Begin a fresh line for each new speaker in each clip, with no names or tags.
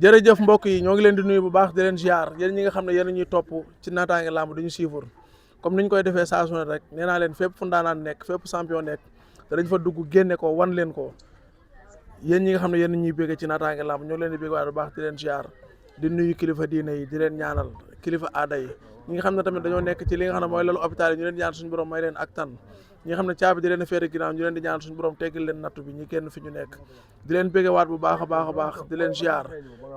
jërëjëf mbokk yi ñoo ngi leen di nuyu bu baax di leen ziar yéen ñi nga xam ne yéen ñuy topp ci Natangué Lamb duñu suivre comme niñ koy defee saa su ne rek nee naa leen fépp fu ndaanaan nekk fépp champion nekk danañ fa dugg génne ko wan leen ko yéen ñi nga xam ne yéen ñuy bégg ci Natangué Lamb ñoo ngi leen di bégg waat bu baax di leen ziar di nuyu kilifa diine yi di leen ñaanal kilifa aada yi ñi nga xam ne tamit dañoo nekk ci li nga xam ne mooy lalu hôpital yi ñu leen di ñaan suñu borom may leen ak tan ñi nga xam ne caabi di leen féere ginnaaw ñu leen di ñaan suñu borom teggil leen nattu bi ñi génn fi ñu nekk di leen béggewaat bu baax a baax di leen ziar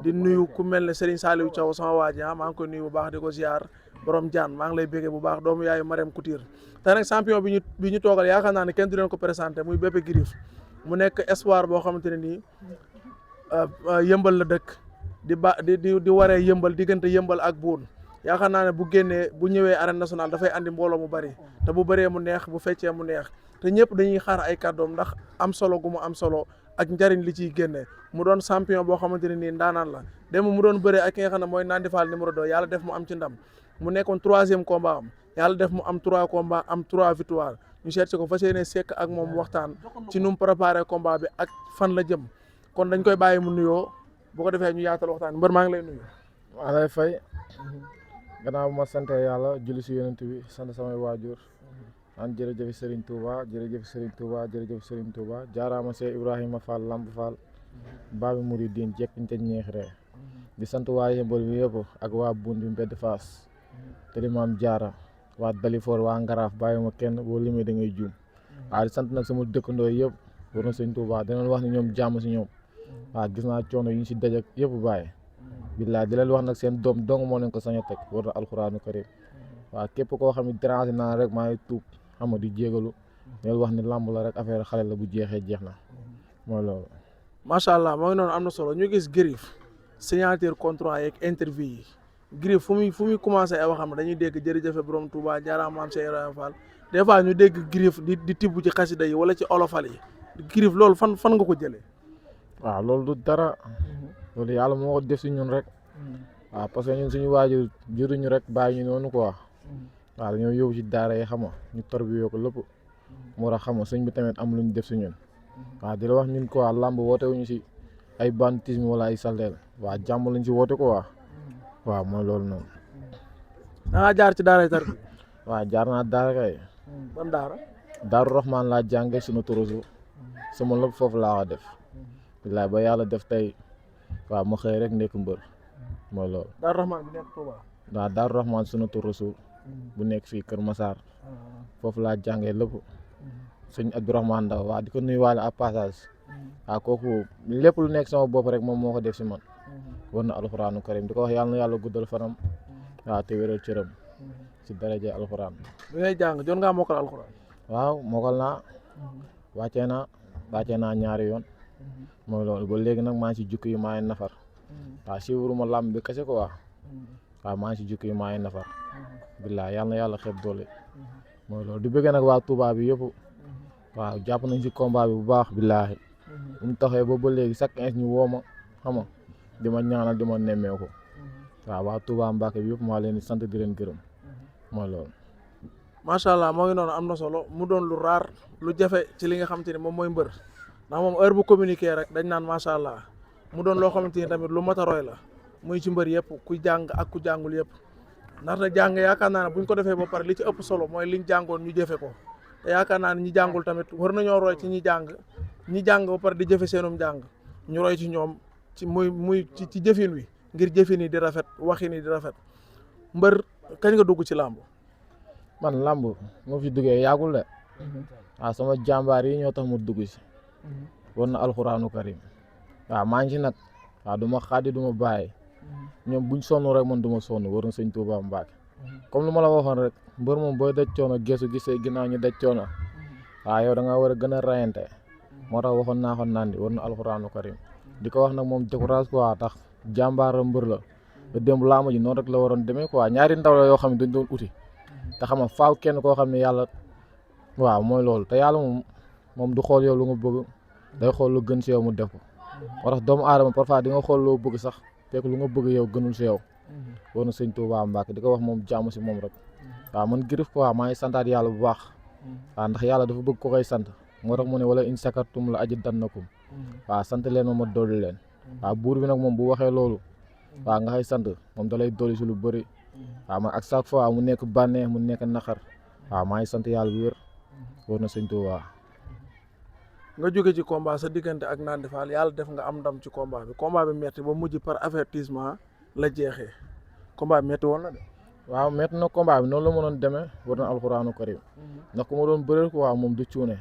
di nuyu ku mel ne Serigne Saliou Thiaw sama waa ji maa ngi koy nuyu bu baax di ko ziar borom jaan maa ngi lay bégge bu baax doomu yaayu Marème Couture te nag champion bi ñu toogal yaakaar naa ne kenn du leen ko présenté muy Bébé Girif mu nekk espoir boo xamante ne nii yëmbal la dëkk di waree yëmbal diggante yëmbal ak buun yaakaar naa ne bu génnee bu ñëwee arène nationale dafay andi mbooloo mu bari te bu bëree mu neex bu feccee mu neex te ñëpp dañuy xaar ay kàddoom ndax am solo gu mu am solo ak njariñ li ciy génnee mu doon champion boo xamante ne nii ndaanaan la dem mu doon bëree ak ki nga xam ne mooy Nandi Fall numéro 2 yàlla def mu am ci ndam mu nekkoon 3e combat am yàlla def mu am 3 combat am 3 victoire ñu seet si ko fas yéene sekk ak moom waxtaan ci nu mu préparé combat bi ak fan la jëm kon dañ koy bàyyi mu nuyoo bu ko defee ñu yaatal waxtaan mbër maa ngi lay nuyu.
maa lay fay gannaaw bu ma sante yàlla julli si yonent bi sant samay waajur an jërëjëf Serigne Touba jërëjëf Serigne Touba jërëjëf Serigne Touba jaaraama see Ibrahima Fall Lamp Fall baabi Mouridine jekkiñte ñeex ree di sant waa Yëmbal bi yëpp ak waa Bun bi mbedd Fass te di maam jaara waa Dalifor waa Ngaraaf bàyyi ma kenn boo limee da ngay juum waaw di sant nag sama dëkkandoo yëpp war na Serigne Touba dinañ wax ni ñoom jàmm si ñoom waaw gis naa coono yi ñu si dajak yëpp bàyyi billaay di leen wax nag seen doom dong moo leen ko sañ a teg war na alxuraanu karim waaw képp koo xam ne déranger naa rek maa ngi tuub xam nga di jégalu leen wax ni làmb la rek affaire xale la bu jeexee jeex na mooy loolu.
macha allah moo ngi noonu am na solo ñu gis Girif signature contrat yeeg interview yi Girif fu muy commencé ay waxam dañuy dégg jërëjëfe borom Touba jaaraama maam Cheikh Ibrahima Fall des fois ñu dégg Girif di tibb ci xasida yi wala ci olofal yi Girif loolu fan nga ko jëlee.
waaw loolu du dara loolu yàlla moo ko def si ñun rek waaw parce que ñun suñu waajur juruñu rek bàyyi ñu noonu quoi waaw dañoo yóbbu ci daara yi xam nga ñu torbiyoo ko lépp moo tax xam nga sëñ bi tamit am lu ñu def si ñun waaw di la wax ñun quoi làmb woote wuñu si ay banditisme wala ay saldeel waaw jàmm lañ si woote quoi waaw mooy loolu noonu.
da ngaa jaar ci daara yi tar.
waaw jaar naa daara kay.
ban daara.
Daaru Rahman laa jànge sunu turusu sama lépp foofu laa ko def. bilaay ba yàlla def tey waaw ma xëy rek nekk mbër mooy loolu.
Daaru Rahman bi nekk Touba.
waaw Daaru Rahman sunu turusu bu nekk fii Kër Massar foofu laa jàngee lépp sëñ Abdourahmane Ndaw waaw di ko nuyuwaale à passage waaw kooku lépp lu nekk sama bopp rek moom moo ko def si man war na alxuraanu karim di ko wax yàlla na yàlla guddal fanam waaw te wéral cëram si daraje alxuraan.
bi ngay jàng jot ngaa mokkal alxuraan.
waaw mokkal naa wàccee naa ñaari yoon mooy loolu ba léegi nag maa ngi si jukki yi maa ngi nafar waaw siiwuru ma làmb bi kese ko waaw maa ngi si jukki yi maa ngi nafar billaay yàlla na yàlla xeeb doole mooy loolu di bëggee nag waa Touba bi yëpp waaw jàpp nañ si combat bi bu baax billaahi bu mu taxee ba léegi chaque instant ñu woo ma xam nga di ma ñaanal di ma nemmeeku waaw waa Touba Mbacke bi yëpp maa leen di sant di leen gërëm mooy loolu.
macha allah moo ngi noonu am na solo mu doon lu raar lu jafe ci li nga xamante ni moom mooy mbër ndax moom heure bu communiquer rek dañ naan macha allah mu doon loo xamante ni tamit lu mat a roy la muy ci mbër yëpp ku jàng ak ku jàngul yëpp ndaxte jàng yaakaar naa ne buñ ko defee ba pare li ci ëpp solo mooy liñ jàngoon ñu jëfe ko te yaakaar naa ne ñi jàngul tamit war nañoo roy ci ñi jàng ba pare di jëfe seenum jàng ñu roy ci ñoom ci muy ci jëfin wi ngir jëfin yi di rafet waxin yi di rafet mbër kañ nga dugg ci làmb.
man làmb moo fi duggee yàggul de waaw sama jàmbaar yi ñoo tax mu dugg si war na alxuraanu karim waaw maa ngi ci nag waaw du ma xaadi du ma bàyyi ñoom buñ sonn rek man du ma sonn war na sëñ Touba Mbacke comme lu ma la waxoon rek mbër moom booy daj coono geesu gisee ginnaaw ñu daj coono waaw yow da nga war a gën a rayante moo tax waxoon naa ko naan war na alxuraanu karim di ko wax nag moom décourage quoi tax jàmbaara mbër la te démb làmb ji noonu rek la waroon demee quoi ñaari ndaw la yoo xam ne dañ doon uti te xam nga faaw kenn koo xam ne yàlla waaw mooy loolu te yàlla moom du xool yow lu nga bëgg day xool lu gën si yow mu def ko moo tax doomu aadama parfois di nga xool loo bëgg sax fekk lu nga bëgg yow gënul si yow war na sëñ Touba Mbacke di ko wax moom jàmm si moom rek waaw man Girif quoi maa ngi santaat yàlla bu baax waaw ndax yàlla dafa bëgg ko koy sant moo tax mu ne wala in sakartum la azidannakum waaw sant leen ma dolli leen waaw buur bi nag moom bu waxee loolu waaw nga xay sant moom da lay dolli si lu bëri waaw man ak chaque fois mu nekk bànneex mu nekk naqar waaw maa ngi sant yàlla bu wér war na sëñ Tuubaa.
nga jóge ci combat sa diggante ak Nandi Fall yàlla def nga am ndam ci combat bi metti ba mujj par avertissement la jeexee combat bi metti woon na de.
waaw metti na combat bi noonu la mënoon demee war na alxuraanu karim ndax ku ma doon bëreel ko waaw moom du cuune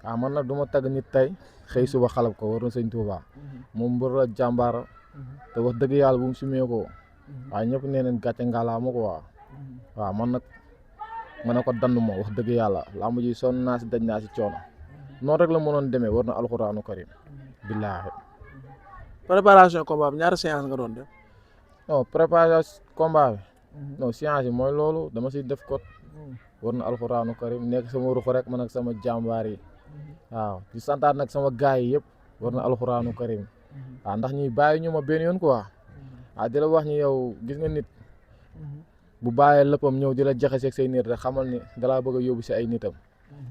waaw man nag du ma tagg nit tey xëy suba xalab ko war na sëñ Tuubaa moom mbër la jàmbaara te wax dëgg yàlla bu mu sumee ko waaw ñëpp nee nañ gàcce ngalaama ko waaw man nag ma ne ko dandu ma wax dëgg yàlla lamb ji sonn naa si daj naa si coono noonu rek la mënoon demee war na alxuraanu karim billaahi.
préparation combat bi ñaata séance nga doon def.
non préparation combat bi non séance yi mooy loolu dama siy def kot war na alxuraanu karim nekk sama rux rek man ak sama jàmbaar yi waaw di santaat nag sama gaay yi yëpp war na alxuraanu karim waaw ndax ñi bàyyi ñu ma benn yoon quoi waaw di la wax ñi yow gis nga nit bu bàyyee léppam ñëw di la jaxaseeg say nit rek xamal ni dalaa bëgg a yóbbu si ay nitam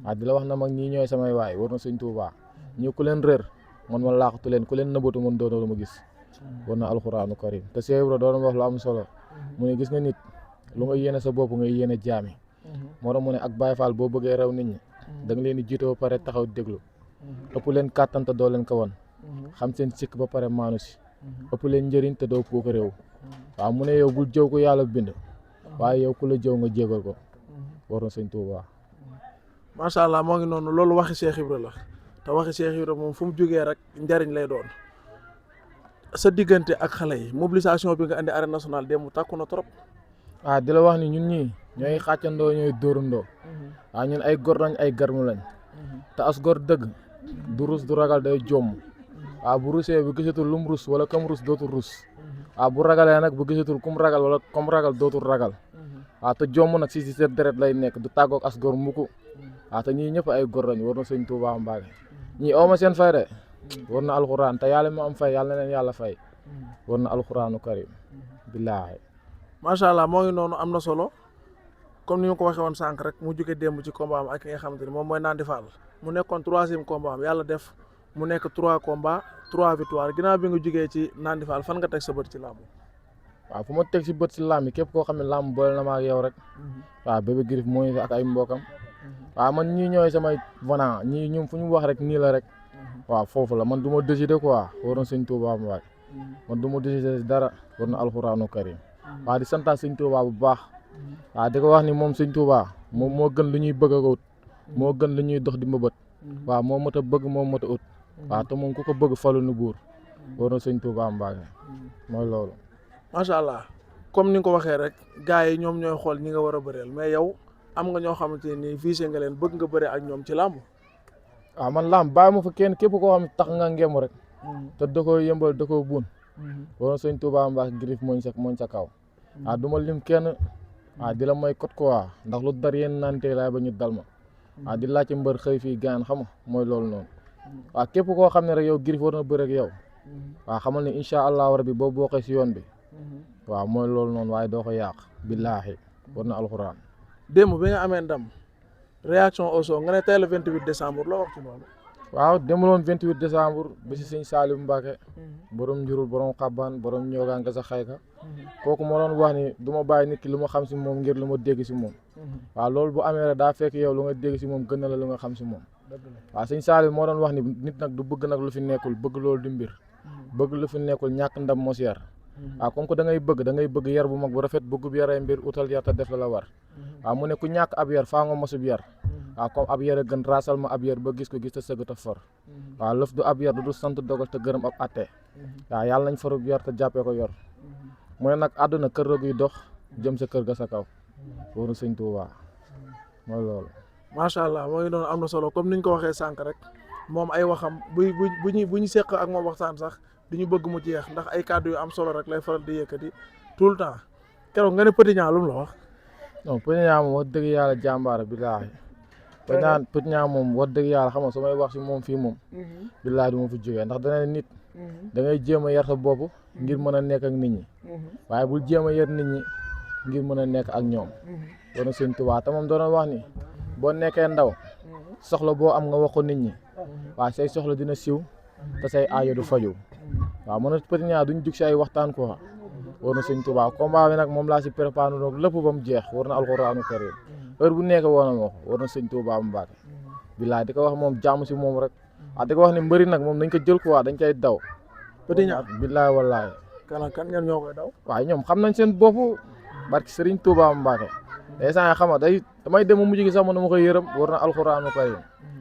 waaw di la wax na mag ñii ñooy samay waay war na sëñ Tuubaa ñi ku leen réer man ma laaxatu leen ku leen nëbbatu man doonoo ma gis war na alxuraanu karim te Cheikh Ibra doon wax lu am solo mu ne gis nga nit lu nga yéene sa bopp ngay yéene jaami moo tax mu ne ak Baye Fall boo bëggee raw nit ñi da nga leen di jiitoo ba pare taxaw déglu ëpp leen kàttan te doo leen ko wan xam seen sikk ba pare maanu si ëpp leen njëriñ te doo puuk réew waaw mu ne yow bul jëw ko yàlla bind waaye yow ku la jëw nga jégal ko war na sëñ Tuubaa.
macha allah moo ngi noonu loolu waxi Cheikh Ibra la te waxi Cheikh Ibra moom fu mu jógee rek njariñ lay doon sa diggante ak xale yi mobilisation bi nga andi arène nationale démb takku na trop.
waaw di la wax ni ñun ñii ñooy xàccandoo ñooy dóorandoo waaw ñun ay gor lañ ay garmu lañ te as gor dëgg du rus du ragal day jomm waaw bu rusee bu gisatul lum rus wala kam rus dootul rus waaw bu ragalee nag bu gisatul kum ragal wala comme ragal dootul ragal waaw te jomm nag si seen deret lay nekk du tàggoog as gor mukk waaw te ñii ñëpp ay gor lañ war na sëñ Tuubaa Mbàkke ñii awma seen fay de war na alxuraan te yàlla ma am fay yàlla na leen yàlla fay war na alxuraanu karim billaahi.
macha allah moo ngi noonu am na solo comme ni ma ko waxee woon sànq rek mu jóge démb ci combat am ak ki nga xamante ni moom mooy Nandi Fall mu nekkoon 3e combat am yàlla def mu nekk 3 combats 3 victoires ginnaaw bi nga jógee ci Nandi Fall fan nga teg sa bët ci làmb.
waaw fu ma teg si bët si làmb képp koo xam ne làmb boole na ma ak yow rek waaw Bébé Griff mooy ak ay mbokam waaw man ñii ñooy samay vanant ñii ñoom fu ñu wax rek nii la rek waaw foofu la man du ma décider quoi war na sëñ Tuubaa mu waay man du ma décider dara war na alxuraanu karim waaw di santaat sëñ Tuubaa bu baax waaw di ko wax ni moom sëñ Tuubaa moom moo gën lu ñuy bëgg a ut moo gën lu ñuy dox di mbëbët waaw moo mat a bëgg moo mat a ut waaw te moom ku ko bëgg falu nu buur war na sëñ Tuubaa Mbàkke mooy loolu.
macha allah comme ni nga ko waxee rek gars yi ñoom ñooy xool ñi nga war a bëreel mais yow am nga ñoo xamante ni visé nga leen bëgg nga bëre ak ñoom ci làmb.
waaw man làmb bàyyi ma fa kenn képp koo xam tax nga ngem rek te da koo yëmbal da koo buun war na sëñ Tuubaa Mbàkke Griff mooñ sa kaw waaw du ma lim kenn waaw di la may kot quoi ndax lu dar yéen nante laay ba ñu dal ma waaw di laajte mbër xëy fii gaan xam nga mooy loolu noonu waaw képp koo xam ne rek yow Griff war na bëre ak yow waaw xamal ne incha allahu rabi boo bokkee si yoon bi waaw mooy loolu noonu waaye doo ko yàq billaahi war na alxuraan.
démb bi nga amee ndam réaction au show nga ne tey le 28 décembre loo wax ci loolu.
waaw demuloon 28 décembre bi si sëñ Saliou Mbacke borom njurul borom xabbaan borom ñoogaan nga sa xayka kooku moo doon wax ni du ma bàyyi nit ki lu ma xam si moom ngir lu ma dégg si moom waaw loolu bu amee rek daa fekk yow lu nga dégg si moom gën na la lu nga xam si moom waaw sëñ Saliou moo doon wax ni nit nag du bëgg nag lu fi nekkul bëgg loolu di mbir bëgg lu fi nekkul ñàkk ndam mos yar waaw comme que da ngay bëgg yar bu mag bu rafet bëgg bu yaree mbir utal yar te def la war waaw mu ne ku ñàkk ab yar faa nga mosub yar waaw comme ab yar a gën raasal ma ab yar ba gis ko gis te sëgg te for waaw lëf du ab yar du sant dogal te gërëm ab atte waaw yàlla nañ farub yar te jàppee ko yor mu ne nag àdduna kër la guy dox jëm sa kër ga sa kaw wóoru sëñ Tuubaa mooy loolu.
macha allah moo ngi doon am na solo comme niñ ko waxee sànq rek moom ay waxam bu ñu seq ak moom waxtaan sax du ñu bëgg mu jeex ndax ay kàddu yu am solo rek lay faral di yëkkati tout le temps keroog nga ne Petit Niang lu mu la wax.
non Petit Niang moom wax dëgg yàlla jàmbaara billaahi Petit Niang moom wax dëgg yàlla xam nga su may wax si moom fii moom billaahi du ma fi jógee ndax dana nit da ngay jéem a yar sa bopp ngir mën a nekk ak nit ñi waaye bul jéem a yar nit ñi ngir mën a nekk ak ñoom war na sëñ Tuubaa te moom doon wax ni boo nekkee ndaw soxla boo am nga wax ko nit ñi waaye say soxla dina siiw te say aajo du faju waaw mën a Petit Niang duñ jug si ay waxtaan quoi war na sëñ Touba combat bi nag moom laa si préparé noonu lépp ba mu jeex war na alxuraanu karim heure bu nekk woon na ma ko war na sëñ Touba Mbacke bilaay di ko wax moom jàmm si moom rek di ko wax ne mbëri nag moom dañ ko jël quoi dañ koy daw
Petit Niang
bilaay wallaay
kan ngeen ñoo koy daw
waaye ñoom xam nañ seen bopp barki Serigne Touba Mbacke instant xam nga damay dem mujj gi sax man dama koy yërëm war na alxuraanu karim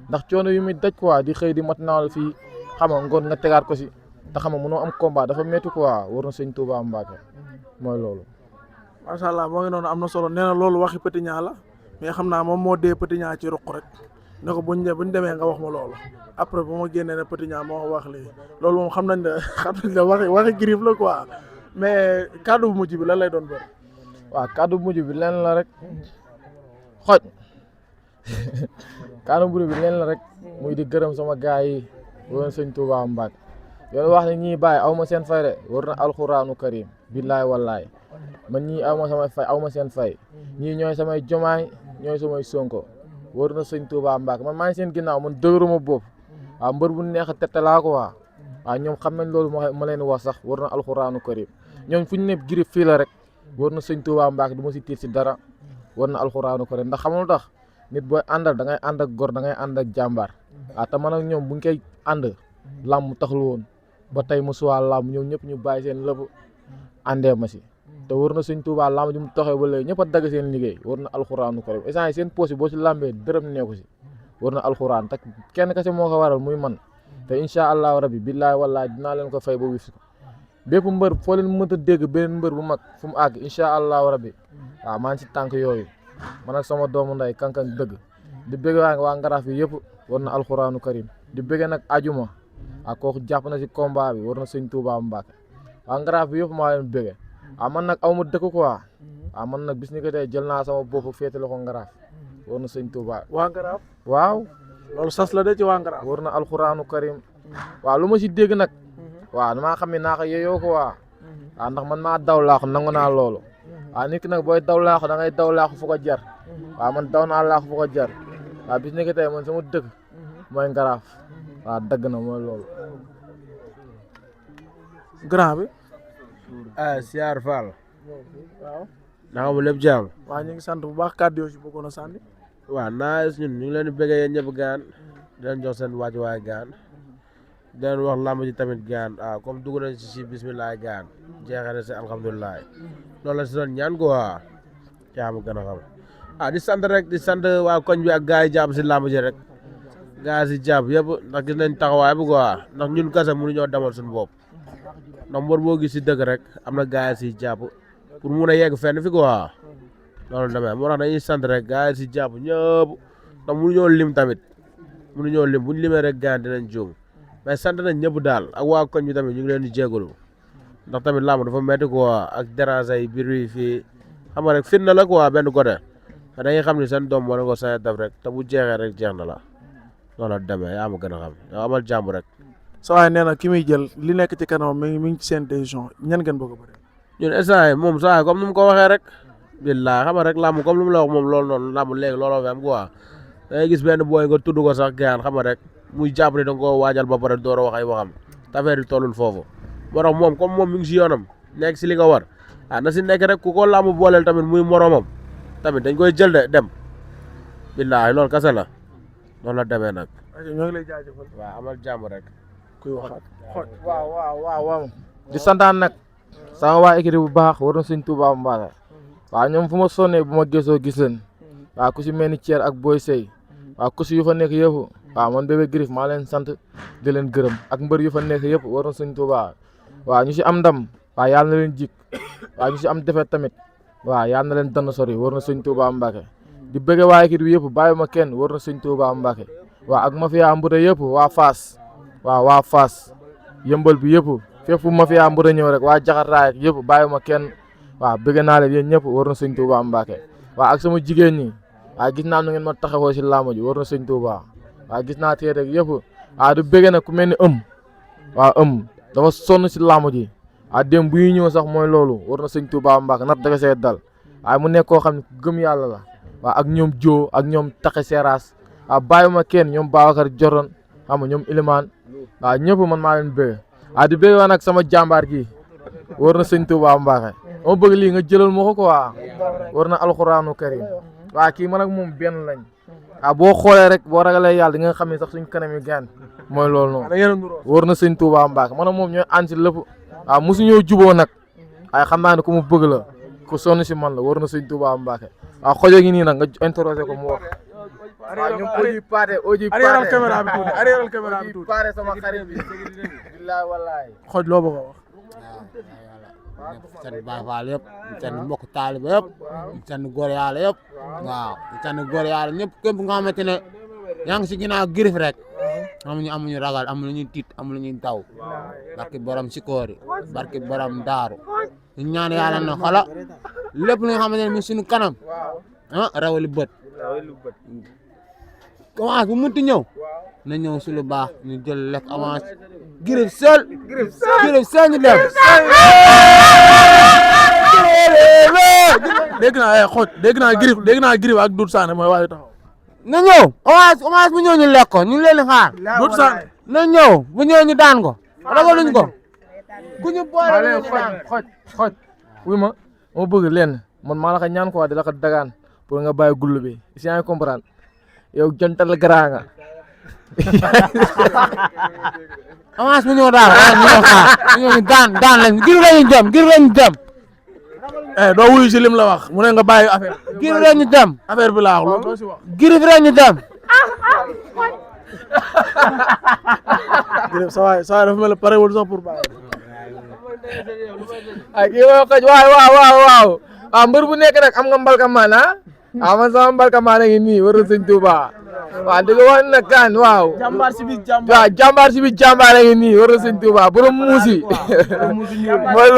ndax coono yu muy daj quoi di xëy di matinal fii xam nga ngoon nga tegaat ko si te xam nga mënoo am combat dafa métti quoi war na sëñ Touba Mbacke mooy loolu.
macha allah moo ngi noonu am na solo nee na loolu waxi Petit Niang la mais xam naa moom moo dee Petit Niang ci ruq rek ne ko buñ demee nga wax ma loolu après bu ma génnee ne Petit Niang moo wax lii loolu moom xam nañ ne waxi Griff la quoi mais kàddu bu mujj bi lan lay doon bëri.
waaw kàddu bu mujj bi lenn la rek xoj kàddu bu mujj bi lenn la rek muy di gërëm sama gars yi war na sëñ Touba Mbacke yoon wax ne ñii bàyyi aw ma seen fay de war na alxuraanu karim billaay wallaay man ñii aw ma samay fay aw ma seen fay ñii ñooy samay jomaay ñooy samay sonko war na sëñ Touba Mbacke man maa ngi seen ginnaaw man dëgëruma bopp waaw mbër bu neex a tette laa ko waaw ñoom xam nañ loolu ma leen wax sax war na alxuraanu karim ñoom fu ñu ne Griff fii la rek war na sëñ Touba Mbacke du ma si tiit si dara war na alxuraanu karim ndax xamul tax nit booy àndal da ngay ànd ak gor da ngay ànd ak jàmbaar te man ak ñoom buñ koy ànd làmb taxul woon ba tey mu suwaa làmb ñoom ñëpp ñu bàyyi seen lépp àndee ma si te war na sëñ Touba làmb ji mu taxee ba léegi ñëpp a dagg seen liggéey war na alxuraanu karim instant yi seen poos yi boo si làmbee dërëm neeku si war na alxuraan te kenn kese moo ko waral muy man te incha allahu rabbi billaay wallaay dinaa leen ko fay ba wis ko bépp mbër foo leen mënta dégg beneen mbër bu mag fu mu àgg incha allahu rabbi maa ngi si tànk yooyu man ak sama doomu nday kankan dëgg di bëgg waa Ngaraaf yi yëpp war na alxuraanu karim di bëgg nag ajuma kooku jàpp na si combat bi war na sëñ Touba Mbacke waa Ngaraaf bi yëpp maa leen bëgg man nag aw ma dëkk quoi man nag bis ni ko tey jël naa sama bopp féetale ko Ngaraaf war na sëñ Touba.
waa Ngaraaf
waaw
loolu sas la de ci waa Ngaraaf
war na alxuraanu karim waaw lu ma si dégg nag waaw damaa xam ne naa ko yeyoo ko ndax man maa daw laaxu nangu naa loolu nit ki nag booy daw laaxu da ngay daw laaxu fu ko jar man daw naa laaxu fu ko jar bis ni ko tey man sama dëkk mooy Ngaraaf dëgg na mooy loolu.
grand bi.
Siyaar Fall.
waaw.
naka mu lépp jaam.
waaw ñu ngi sant bu baax kàddu yoo si bëggoon a sànni.
waaw naaj ñun ñu ngi leen di bëggee yéen ñëpp gaan di leen jox seen wàccuwaay gaan di leen wax làmb ji tamit gaan comme dugg nañ si bisimilah gaan jeexee na si alhamdulilah loolu la si doon ñaan ko yaa ma gën a xam di sant rek di sant waa koñ bi ak gars yi jàpp si làmb ji rek gars yi si jàpp yëpp ndax gis nañ taxawaay bu quoi ndax ñun kese mënuñoo demal suñu bopp ndax mbër boo gis si dëgg rek am na gars yi si jàpp pour mun a yegg fenn fi quoi loolu demee moo tax dañuy sant rek gars yi si jàpp ñëpp ndax mënuñoo lim tamit mënuñoo lim buñ limee rek gars dinañ jóg mais sant nañ ñëpp daal ak waa koñ bi tamit ñu ngi leen di jégalu ndax tamit làmb dafa métti quoi ak déranger yi biir yi fii xam nga rek fitna la quoi benn côté dañuy xam ni seen doom moo leen ko sañ a def rek te bu jeexee rek jeex na la loolu demee yaa ma gën a xam yow amal jàmm rek.
sa waay nee na ki muy jël li nekk ci kanam mi ngi ci seen décision ñan ngeen bëgg a bëri.
ñun instant yii moom saa comme ni mu ko waxee rek billaay xam nga rek làmb comme ni mu la wax moom loolu noonu làmb léegi looloo fi am quoi da ngay gis benn booy nga tudd ko sax gaan xam nga rek muy jàpp ne da nga koo waajal ba pare door a wax ay waxam te affaire yi tollul foofu moo tax moom comme moom mi ngi si yoonam nekk si li nga war na si nekk rek ku ko làmb booleel tamit muy moromam tamit dañ koy jël de dem billaay loolu kese la noonu la demee nag.
ñoo ngi lay jaajëfal.
waaw amal jàmm rek.
kuy waxaat xool.
waaw di santaan nag sama waa équipe bu baax war na sëñ Touba Mbacke ñoom fu ma sonnee bu ma gisoo gis leen ku si mel ni Thier ak Boy Sey ku si yu fa nekk yëpp man Bébé Griff maa leen sant di leen gërëm ak mbër yu fa nekk yëpp war na sëñ Touba ñu si am ndam yàlla na leen jik ñu si am defet tamit yàlla na leen dann sori war na sëñ Touba Mbacke di bëgge waa équipe bi yëpp bàyyi ma kenn war na sëñ Touba Mbacke ak mafia mbër yëpp waa Fass waa Fass yëmbal bi yëpp fépp fu mafia mbër ñëw rek waa Jaxaraay yëpp bàyyi ma kenn bëgg naa leen yéen ñëpp war na sëñ Touba Mbacke ak sama jigéen ñi gis naa nu ngeen ma taxawoo si làmb ji war na sëñ Touba gis naa tey rek yëpp du bëgg nag ku mel ni dafa sonn si làmb ji démb bu ñuy ñëw sax mooy loolu war na sëñ Touba Mbacke nat daga see dal mu nekk koo xam ne gëm yàlla la ak ñoom Joo ak ñoom Taxe Seras bàyyi ma kenn ñoom Babacar Joron xam nga ñoom Ilimaan ñëpp man maa leen bëgg di bëgg waa nag sama jàmbaar gi war na sëñ Touba Mbacke moo bëgg lii nga jëlal ma ko quoi war na alxuraanu karim waa kii man ak moom benn lañ boo xoolee rek boo ragalee yàlla di nga xam ne sax suñ kanam yi gaan mooy loolu noonu war na sëñ Touba Mbacke man ak moom ñooy ànd si lépp mosu ñoo juboo nag waaye xam naa ne ku mu bëgg la ku sonn si man la war na sëñ Touba Mbacke xojo gi nii nag nga interroger ko mu wax ñoom oji paate sama xarit bi billaay wallaay
xoj loo bëgg a wax
sant Baay Faal yëpp sant mbokk taaliba yëpp sant góor yàlla yëpp waaw sant góor yàlla ñëpp képp nga xamante ne yaa ngi si ginnaaw Griff rek amuñu ragal amuñu tiit amuñu taw barke borom Sikori barke borom Daaru ñu ñaan yàlla na xola lépp li nga xamante ne mi suñu kanam rawali bët avance bu munti ñëw na ñëw si lu baax ñu jël lekk avance Griff seul ñu dem
dégg naa Griff ak Doudou Sané mooy waaye taxaw
na ñëw avance bu ñëw ñu lekk ko ñu ngi leen di xaar
Doudou Sané
na ñëw bu ñëw ñu daan ko ragaluñ ko ku ñu boole ñu daan
xoj wuy ma bëgg leen man maa la ko ñaan quoi di la ko dagaan pour nga bàyyi gullu bi si yaa ngi comprendre yow jantal grand nga
avance bu ñëw daal ñu ñëw daan lañ Griff lañu dem
doo wuyu si lim la wax mu ne nga bàyyi affaire
Griff lañu dem
affaire bi laa wax loolu doo si wax
Griff lañu dem
Griff sa waay dafa mel ne parewul sax pour bàyyi
kii mooy xoj waaw mbër bu nekk nag am nga mbalka maan man sama mbalka maan a ngi nii war na sëñ Touba waaw di nga wax nag kan waaw
jàmbaar si biir
jàmbaar a ngi nii war na sëñ Touba borom muusi mooy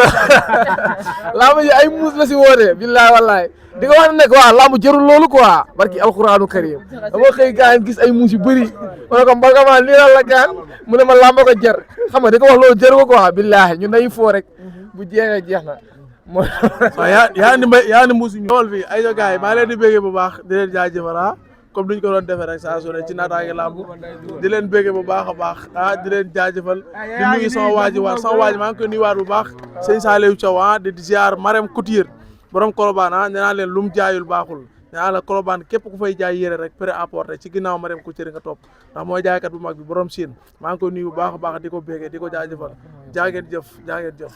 lamb ji ay muus la si woote billaay wallaay di nga wax nag waaw lamb jarul loolu quoi barki alxuraanu karim dama xëy gaan gis ay muus yu bëri ma ne ko mbalka maan lii la gaan mu ne ma lamb ko jar xam nga di ko wax loolu jaru ko quoi billaay ñun dañuy foo rek bu jeexee jeex na
waaw yaa ni mbuusi ñu lool fii ay sa gars yi maa leen di béggee bu baax di leen jaajëfal comme duñ ko doon defee rek saa su ne ci naataange lamb di leen béggee bu baax a baax di leen jaajëfal di nuyu sama waaji maa ngi koy nuyuwaat bu baax sëñ Saliou Thiaw di ziar Marème Couture borom Colobane nee naa leen lu mu jaayul baaxul nee naa la Colobane képp ku fay jaay yére rek prêt à porter ci ginnaaw Marème Couture nga topp ndax mooy jaaykat bu mag bi borom Chine maa ngi koy nuyu bu baax a baax di ko béggee di ko jaajëfal jaa ngeen jëf